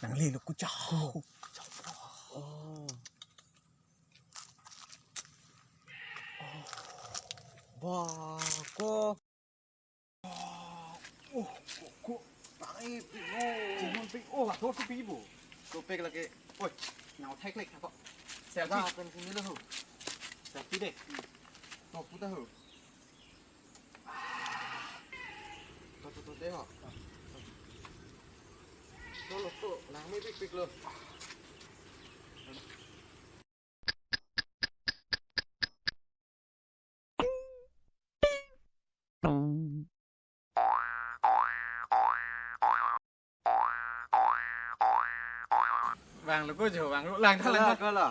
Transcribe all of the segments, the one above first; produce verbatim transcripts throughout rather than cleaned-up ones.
Nang lelo kucha. Oh. Oh. Ba ko. Oh, ko, ko. Ai, pi, oh. Chinghon pi, oh, athor tu pi bo. Ko pek lake. Oi, nang thek lek ko. Selfie. Kan sini lo. Selfie deh. To, puta ho. To, to, to, deh ho. To, lo, to, lang me pik pik lo. Vanglo ko jo, vanglo lang tha lang. Kala, kala.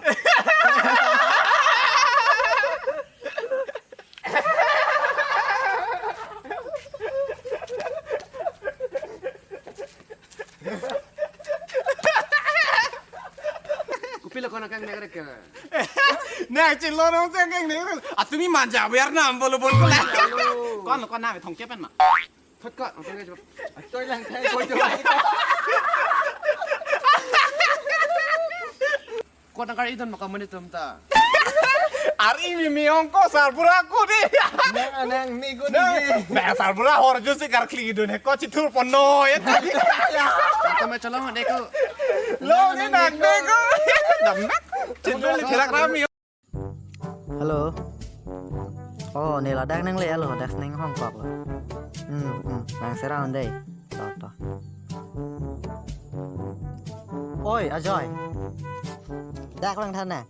Kopilo ko nang kangnek rek ke? Nang chelo nang seng kangnek. Atumi manja biar nam bolo bolo. Halo. Ko-an lo, ko-an nam thong chepen ma. Thot ko, ang thong chepen. Atoi lang thai ko jo. Ko nang kar-idun ma kamu ni tum ta. Ari mimi ongko sarbura ko di. Nang anang ni ko di. Nang sarbura hor jo si kar kli dun he ko chithur ponno ya. Tama cholong de ko. Lo ni nak de ko. Dam nak. Chin lo ni thirak rami. Hello. Oh, ne ladak nangle lo, dak neng hong kok lo. Hmm, hmm, nang serang dei. To, to. Oi, Ajoy. Dak lang than na.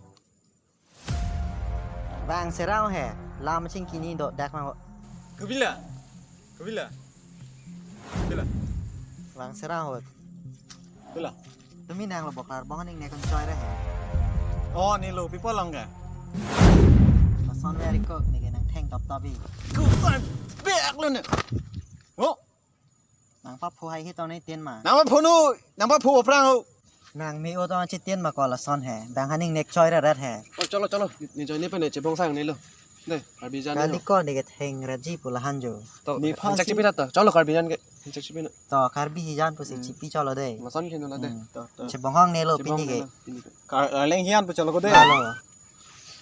Vang serang he. Lam chingkini do dak lang. Kabila. Kabila. Kabila. Vang serang ho. Kabila. Tumi nang lo boklar bong ning ne kon choi re he. Oh, ne lo people long ke. Lason ve ri ko ne ke nang theng top top i. Ku tan bek lo ne. Oh. Nang pa phu hai hi to ne tin ma. Nang pa phu nu, nang pa phu prang ho. Nang me o to chi tin ma ko lason he. Dang haning nek choi re ret he. Oh, cholo, cholo. Ne choi ne pe ne chebong sang ne lo. Ne, Karbi jan Kali ne lo. Ko ne ke theng raji pu lahan jo. To, ne phan hengchak si. Chipi na to. Cholo Karbi jan ke. Hengchak chipi na. To, Karbi hijan pu si. Hmm. Chipi cholo dei. Lason ke no la dei. Hmm. To, to. Chebong hong ne lo. Chebong pini ne ke. Lo, pini ke. Kar-, Arleng hian pu cholo ko dei. Halo.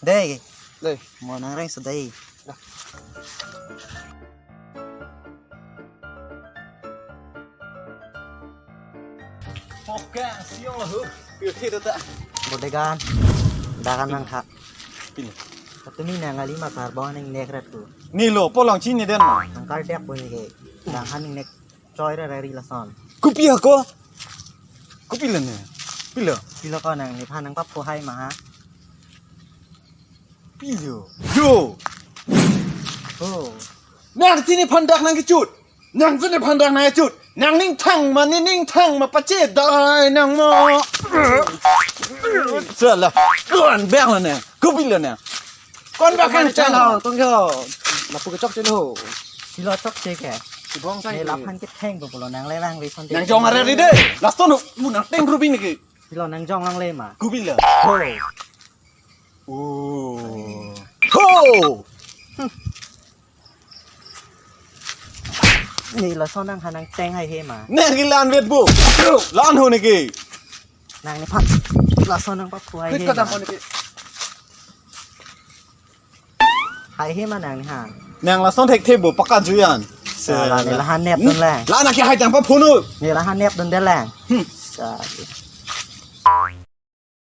Dei. Dei. Mo nang reng so dei. Ya. Oke, siang lo, hu. Pirthe data. Bodegan. Dakan nang kha. Pini. Katumi nang ali ma karbon ning nek rat tu. Ne lo, polong chini den ma. Nang kar dek pun ke. Nang haning nek choi ra ri lason. Kopi ako. Kopilo ne. Pilo. Pilo ko nang ne phan nang pa phu hai ma ha. Pilo. Yo. Oh. Nang chini phan dak nang kechut. Nang chini phan dak nang kechut. Nang ning thang ma, ne ning thang ma pache dai nang ma. Sala. Kon bek la ne. Kopilo ne. Kon bek kan chang. Tong yo. Lapu ke chokche lo. Pilo chokche ke. Chebong sang. Ne ke. Laphan ke theng ko polo nang le lang ri son. Nang jong are ri dei. Last to no. Mu nang theng rubi ne ke. Pilo nang jong lang le ma. Kopilo. Ho. Oh. Ho. Ne lason nang hanang teng hai he ma. Nang ke lan vet bu. Lan ho ne ke. Nang ne phan. Lason nang pa phu hai he ma. Vet ko dam ne ke. Hai he ma nang ne ha. Nang lason thekthe bu paka juiyan. Sala ne lahan nep dun lang. La na ke hai jang pa phu nu. Ne lahan nep dun de lang. Hmm. Sa.